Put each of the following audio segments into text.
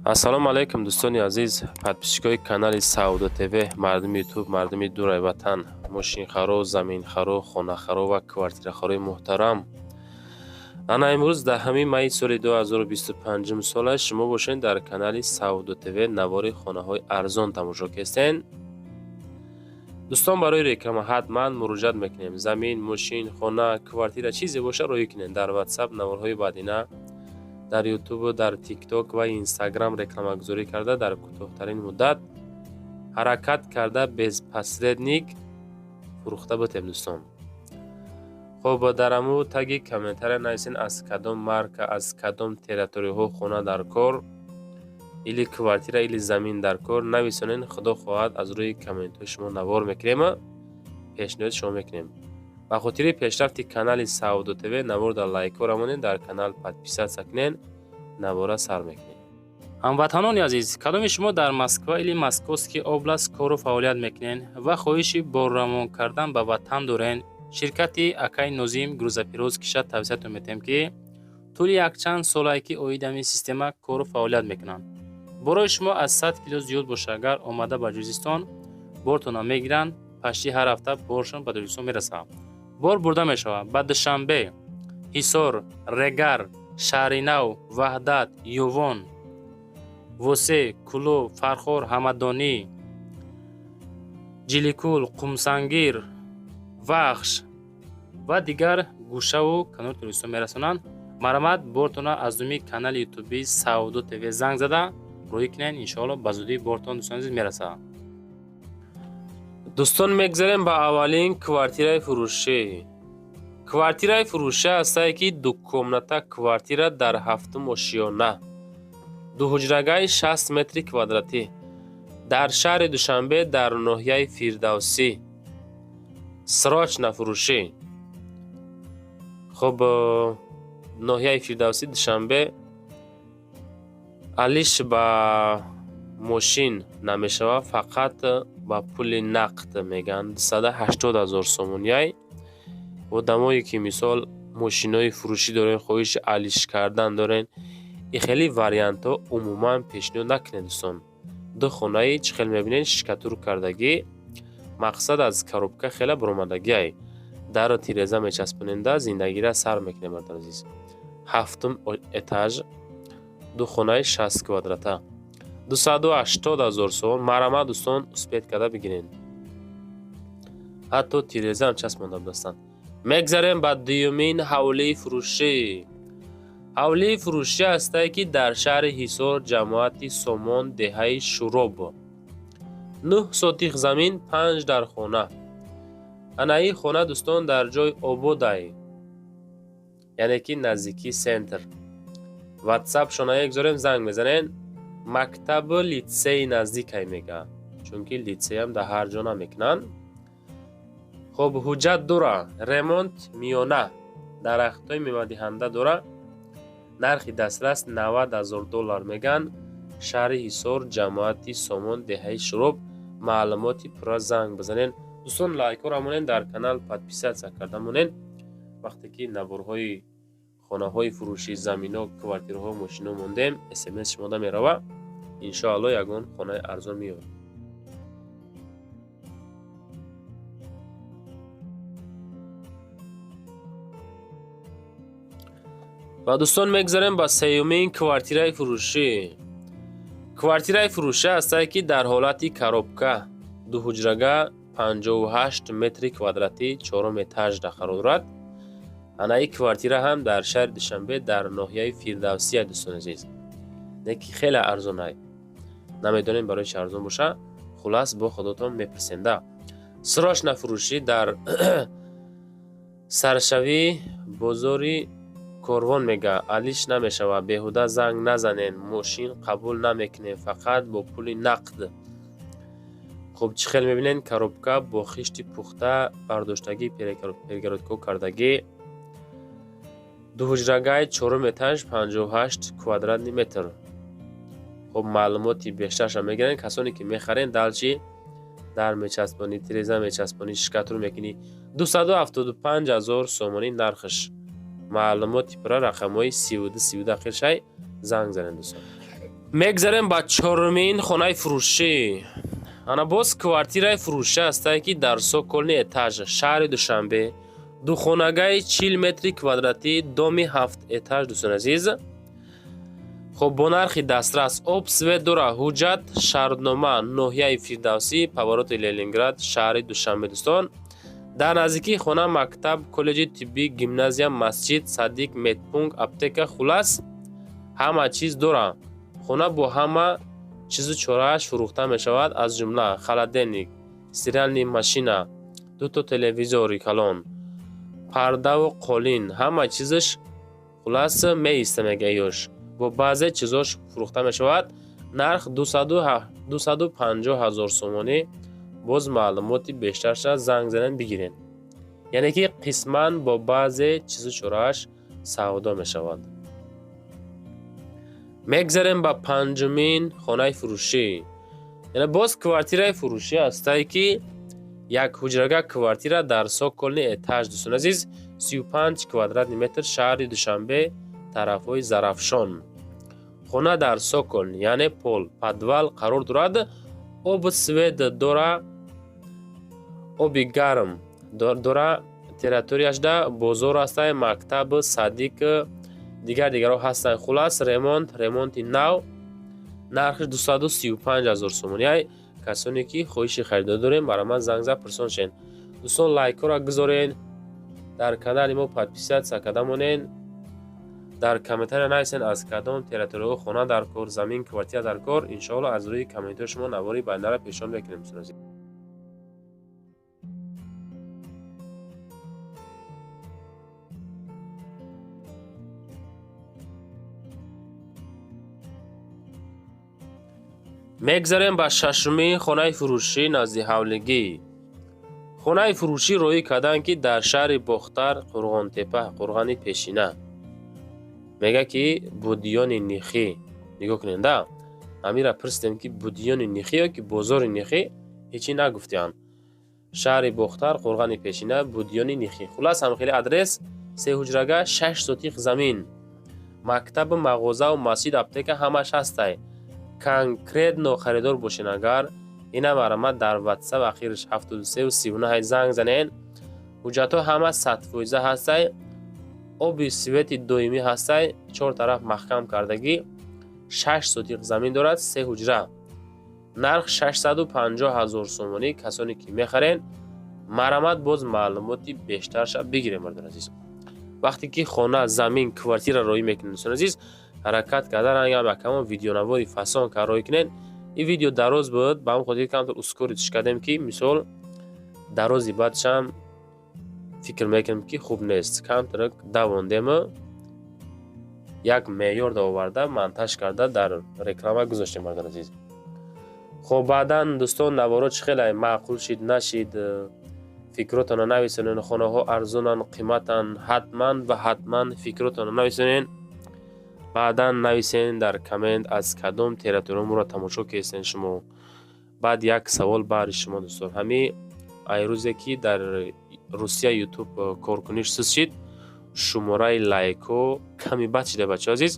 Ассалому алайкум, дӯстони азиз, подписчикои канали Савдо ТВ, мардуми Ютуб, мардуми дурай ватан, мошинхаро, заминхаро, хонахаро ва квартирахарои муҳтарам. Ана имрӯз 10 майи соли 2025 сола шумо бошед дар канали Савдо ТВ навори хонаҳои арзон тамошо кестен. Дӯстон, барои реклама ҳатман муроҷиат мекунем. Замин, мошин, хона, квартира, чизе боша, роҳӣ кунед дар WhatsApp наворҳои баъдина, дар Ютубу дар Тикток ва Инстаграм рекламагузорӣ карда, дар кӯтоҳтарин муддат ҳаракат карда, без посредник фурӯхта бутем, дӯстон. Хоб, дар аму таги комментария нависен, аз кадом марка, аз кадом территорияҳо хона дар кор или квартира или замин дар кор нависонен. Худо хоҳад, аз рӯи комментҳои шумо навор мекунем, пешниҳоди шумо мекунем. Ба хотири пешрафти канали Савдо ТВ навор дар лайкҳо рамонед, дар канал подписаться кунед. Навора сар мекунем. Ҳамватанони азиз, кадоми шумо дар Москва или Московский область кору фаъолият мекунед ва хоҳиши борравон кардан ба ватан дорен, ширкати акай Нозим грузоперевозкиша тавсиятон метиҳем, ки тӯли якчанд солае ки оид ҳамин система кору фаъолият мекунанд. Борои шумо аз 100 кило зиёд боша, агар омада ба Ҷузистон бортона мегиранд, пашти ҳар ҳафта боршон ба Тоҷикистон мерасад. Бор бурда мешавад ба Душанбе, Ҳисор, Регар, Шаҳринав, Ваҳдат, Ювон, Восе, Кӯлоб, Фархор, Ҳамадонӣ, Ҷиликул, Қумсангир, Вахш ва дигар гӯшаву канори Тоҷикистон мерасонанд. Марҳамат, бортона аз думи канали ютуби Савдо ТВ занг зада роҳӣ кунед. Иншоалло, ба зудӣ бортон, дӯстони азиз, мерасад. Дӯстон, мегзарем ба аввалин квартираи фурӯшӣ. Квартираи фурӯшӣ ҳастае, ки двухкомната квартира дар ҳафтум ошиёна, дуҳуҷрагаи 60 метри квадратӣ, дар шаҳри Душанбе, дар ноҳияи Фирдавсӣ. Срочно фурӯшӣ. Хуб, ноҳияи Фирдавсӣ, Душанбе. Алиш ба мошин намешавад, фақат ба пули нақд мегӯянд. 280 000 сомонияй. Одамое ки, мисол, мошинои фурӯшӣ дорен, хоҳиши алиш кардан дорен, и хеле вариантҳо умуман пешниҳод накунед, дӯстон. Ду хонаи чӣ хел мебинед, штукатур кардагӣ, мақсад, аз коробка хеле баромадагиай. Дару тиреза мечаспоненда, зиндагиро сар мекунем, бародари азиз. Ҳафтум этаж, ду хонаи 60 квадрата, 280 000 сомон. Марҳамат, дӯстон, успеть карда бигиред. Ҳатто тирезаам часпонда будастанд. Мегзарем ба дуюмин ҳавлии фурӯшӣ. Ҳавлии фурӯшӣ ҳастае, ки дар шаҳри Ҳисор, ҷамоати Сомон, деҳаи Шуроб, 9 сотих замин, панҷ дар хона. Анаи хона, дӯстон, дар ҷои ободай, яъне ки наздикии центр. Ватсап шона егзорем, занг мезанен. Мактабу литсей наздикай мега, чунки литсеям дар ҳар ҷо намекунанд. Хуб, ҳуҷҷат дора, ремонт миёна, дарахтҳои мевадиҳанда дора. Нархи дастрас 90 000 доллар мегӯянд. Шаҳри Ҳисор, ҷамоати Сомон, деҳаи Шуроб. Маълумоти пурра занг бизанед. Дӯстон, лайкҳоро монед, дар канал подписаться карда монед. Вақте ки наворҳои хонаҳои фурӯшӣ, замино, квартираҳо, мошино мондем, смс шумода мерава. Иншоалло, ягон хонаи арзон меёбад. Ва, дӯстон, мегзарем ба сеюмин квартираи фурӯшӣ. Квартираи фурӯшӣ ҳастае, ки дар ҳолати коробка, дуҳуҷрага, 58 метри квадратӣ, чорум этажда қарор дорад. Анаи квартира ҳам дар шаҳри Душанбе, дар ноҳияи Фирдавсия, дӯстони азиз. Не ки хеле арзонай, намедонем барои чи арзон боша. Хулас, бо худотон мепурсенда. Срочно фурӯшӣ. Дар саршавии бозори Корвон мега. Алиш намешавад, беҳуда занг назанен, мошин қабул намекунем, фақат бо пули нақд. Хуб, чӣ хел мебинед, коробка бо хишти пухта бардоштагӣ, перегородка кардагӣ. Дуҳуҷрагаи чорум этаж, 58 квадратный метр. Хуб, маълумоти бештарша мегиранд касоне ки мехарен. Дальше дар мечаспонӣ, тиреза мечаспонӣ, штукатур мекунӣ. 275 000 сомонӣ нархш. Маълумоти пурра рақамҳои 32 32 ахиршай занг занед, дӯстон. Мегзарем ба чорумин хонаи фурӯшӣ. Ана боз квартираи фурӯшӣ ҳастае, ки дар цокольный этаж, шаҳри Душанбе, духонагаи 40 метри квадратӣ, доми ҳафт этаж, дӯстони азиз. Хоб, бо нархи дастрас, об, свет дора, ҳуҷҷат, шартнома, ноҳияи Фирдавсӣ, повороти Ленинград, шаҳри Душанбе, дӯстон. Дар наздикии хона мактаб, коллеҷи тиббӣ, гимназия, масҷид, садик, медпункт, аптека, хулас, ҳама чиз дора. Хона бо ҳама чизу чорааш фурӯхта мешавад, аз ҷумла холодильник, стиральный машина, дуто телевизори калон, пардаву қолин, ҳама чизаш, хулас, меиста, мега ёш. Бо баъзе чизош фурӯхта мешавад. Нарх 250 ҳазор сомонӣ. Боз маълумоти бештарша занг занен, бигирен. Яъне ки қисман бо баъзе чизу чорааш савдо мешавад. Мегзарем ба панҷумин хонаи фурӯшӣ. Яъне боз квартираи фурӯшӣ ҳастае, ки як ҳуҷрага квартира дар цокольный этаж, дӯстони азиз, 35 квадратный метр, шаҳри Душанбе, тарафҳои Зарафшон. Хона дар цоколь, яъне пол, подвал қарор дорад. Об, свет дора, оби гарм дора. Территорияшда бозор ҳастае, мактаб, садик, дигар дигарҳо ҳастанд. Хулас, ремонт, ремонти нав. Нархи 235 ҳазор сомонӣ. Ай касоне ки хоҳиши харидорӣ дорем, барои ман занг зад, пурсон шен. Дӯстон, лайкҳоро гузорен, дар канали мо подписаться карда монен, дар комментария нависен, аз кадом территорияҳо хона дар кор, замин, квартира дар кор. Иншоалло, аз рӯи комментҳои шумо навори байнара пешниҳод мекунем, дӯстони азиз. Мегзарем ба шашумин хонаи фурӯшӣ назди ҳавлигӣ. Хонаи фурӯшӣ роҳӣ карданд, ки дар шаҳри Бохтар, Қурғонтепа, қурғани пешина, мега ки Будиёни Нихӣ. Нигоҳ кунед да, амира пурсидем, ки Будиёни Нихӣ ё ки бозори Нихӣ, ҳечӣ нагуфтианд. Шаҳри Бохтар, қурғани пешина, Будиёни Нихӣ, хулас, ҳамхели адрес. Се ҳуҷрага, 6 сотих замин, мактабу мағозаву масҷид, аптека, ҳамаш ҳастай. Конкретно харидор бошен агар, ина марҳамат, дар Ватсап ахирш 73 39 занг занен. Ҳуҷҷатҳо ҳама 100% ҳастай, оби, свети доимӣ ҳастай, чор тараф маҳкам кардагӣ, 6 сотиқ замин дорад, се ҳуҷра, нарх 650 ҳазор сомонӣ. Касоне ки мехарен, марҳамат, боз маълумоти бештарша бигирем. Мардони азиз, вақте ки хона, замин, квартира роҳӣ мекунед, дӯстони азиз, ҳаракат карда рангам якамон видеонавори фасон кар роҳӣ кунед. Ин видео дароз буд, ба ҳамн хотир камтар ускорить кардем, ки мисол дарози баъдшам фикр мекунем, ки хуб нест. Камтар давондему як меъёр оварда, монтаж карда, дар реклама гузоштем, мардони азиз. Хоб, баъдан, дӯстон, наворо чӣ хеле маъқул шид, нашид, фикротонро нависонед. Хонаҳо арзонанд, қиматанд? Ҳатман ва ҳатман фикротонро нависонед. Баъдан нависен дар коммент, аз кадом территория моро тамошо кестен шумо. Баъд як савол баҳри шумо, дӯстон. Ҳами ай рӯзе ки дар Русия Ютуб коркуниш суст шид, шумораи лайкҳо ками бад шида, бачаҳо азиз.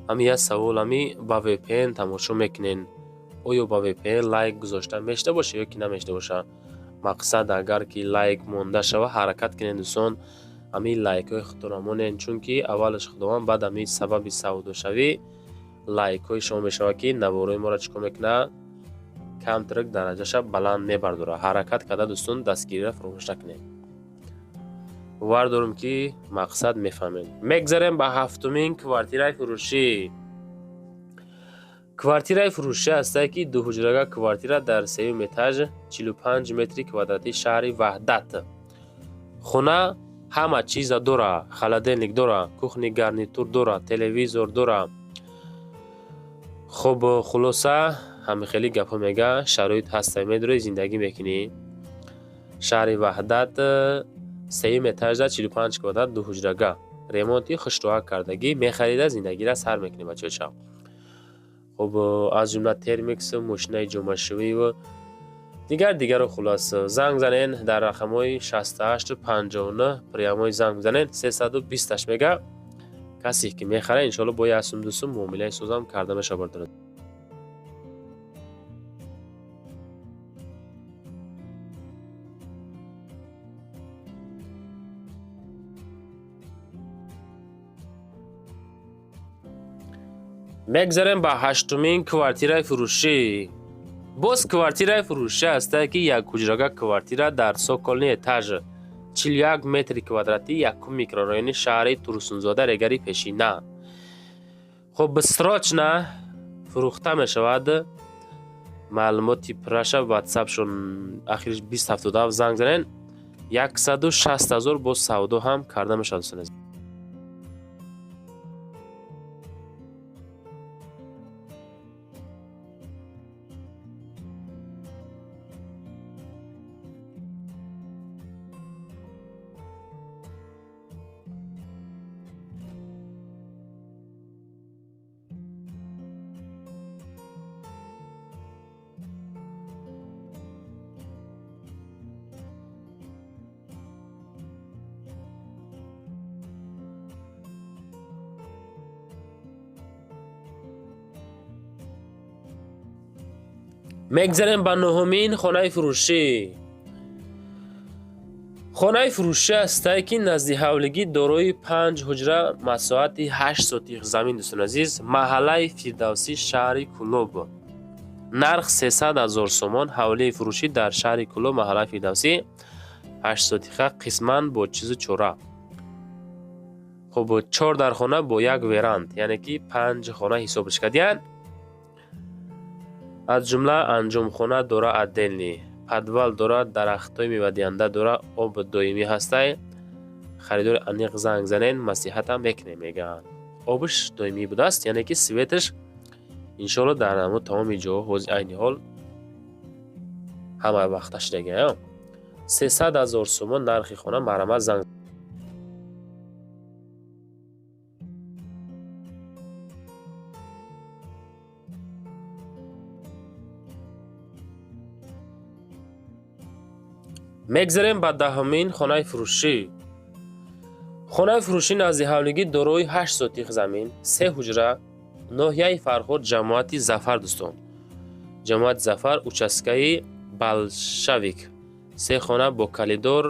Ҳами як савол: ҳами ба VPN тамошо мекунен, оё ба VPN лайк гузошта мешуда боша ё ки намешуда боша? Мақсад, агар ки лайк монда шава, ҳаракат кунед, дӯстон, ҳамин лайкҳои худтонро монед, чунки аввалаш Худованд, баъд ҳамин сабаби савдошавӣ лайкҳои шумо мешавад, ки наворои моро чӣ кор мекунад? Камтарак дараҷаша баланд мебардорад. Ҳаракат карда, дӯстон, дастгириро фаромӯш накунед. Бовар дорем, ки мақсад мефаҳмед. Мегзарем ба ҳафтумин квартираи фурӯшӣ. Квартираи фурӯшӣ ҳастае, ки дуҳуҷрага квартира дар сеюм этаж, 45 метри квадратӣ, шаҳри Ваҳдат. Хона ҳама чиза дора: холодильник дора, кухонный гарнитур дора, телевизор дора. Хуб, хулоса, ҳами хеле гапҳо мега, шароит ҳаста, медорӣ, зиндагӣ мекунӣ. Шаҳри Ваҳдат, сеюм этажда, 45 квадрат, дуҳуҷрага, ремонти хушроҳак кардагӣ. Мехарида, зиндагира сар мекунӣ, бачаҳо. Хуб, аз ҷумла термикс, мошинаи ҷомашӯиву дигар дигару. Хулос, занг занен дар рақамҳои 68 59, прямой занг бизанен, 328 мега. Касе ки мехара, иншоалло, бо як сум, ду сум муомилаи созам карда мешавад, бародари. Мегзарем ба ҳаштумин квартираи фурӯшӣ. Боз квартираи фурӯшӣ ҳастае, ки як ҳуҷрага квартира дар цокольный этаж, 41 метри квадратӣ, якум микрорайони шаҳри Турсунзода, Регари пешина. Хуб, срочно фурӯхта мешавад. Маълумоти пурраша ватсапшон ахириш 2077 занг занен. 160 000 боз савдо ҳам карда мешавад, дӯстони азиз. Мегзарем ба нуҳумин хонаи фурӯшӣ. Хонаи фурӯшӣ ҳастае, ки назди ҳавлигӣ, дорои панҷ ҳуҷра, масоҳати 8 сотих замин, дӯстони азиз, маҳаллаи Фирдавсӣ, шаҳри Кӯлоб. Нарх 300 000 сомон. Ҳавлии фурӯшӣ дар шаҳри Кӯлоб, маҳаллаи Фирдавсӣ, 8 сотиха, қисман бо чизу чора. Хуб, чор дархона бо як веранд, яъне ки панҷ хона ҳисобш кардиянд. Аз ҷумла анҷомхона дора, отдельный подвал дора, дарахтҳои мевадиҳанда дора, об доимӣ ҳастай. Харидори аниқ занг занен, маслиҳатам мекунем, мегӯянд. Обш доимӣ будааст, яъне ки светаш иншоалло дар ҳамо тамоми ҷоҳо ҳозир айни ҳол ҳама вақта шудагия. 300 000 сомон нархи хона, марҳамат, занг. Мегзарем ба даҳумин хонаи фурӯшӣ. Хонаи фурӯшӣ назди ҳавлигӣ, дорои 8 сотих замин, се ҳуҷра, ноҳияи Фархор, ҷамоати Зафар, дӯстон, ҷамоати Зафар, участкаи Балшавик, се хона бо коридор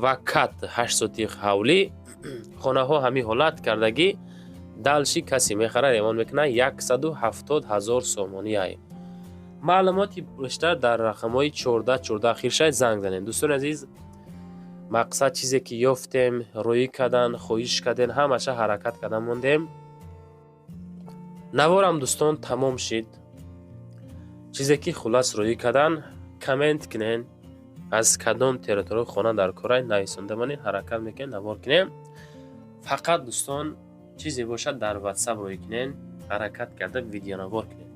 ва кат, 8 сотих ҳавлӣ. Хонаҳо ҳамин ҳолат кардагӣ. Дальше касе мехара, ремонт мекунад, 170 000 сомонӣ. Маълумоти бештар дар рақамҳои 14 14 ахиршай занг занед. Дӯстони азиз, мақсад, чизе ки ёфтем, рӯӣ кардан хоҳиш кардем, ҳамаша ҳаракат карда мондем. Наворам, дӯстон, тамом шид. Чизе ки хулас рӯӣ кардан, коммент кунен, аз кадом территория хона дар корай, нависонда монед, ҳаракат мекунем, навор кунем. Фақат, дӯстон, чизе бошад, дар ватсап рӯӣ кунен, ҳаракат карда видеонавор кунем.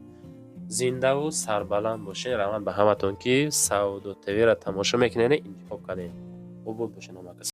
Зиндаву сарбаланд бошед. Раҳмат ба ҳаматон, ки Савдо ТВ-ра тамошо мекунед, интихоб кардем. Обод бошед ҳама кас.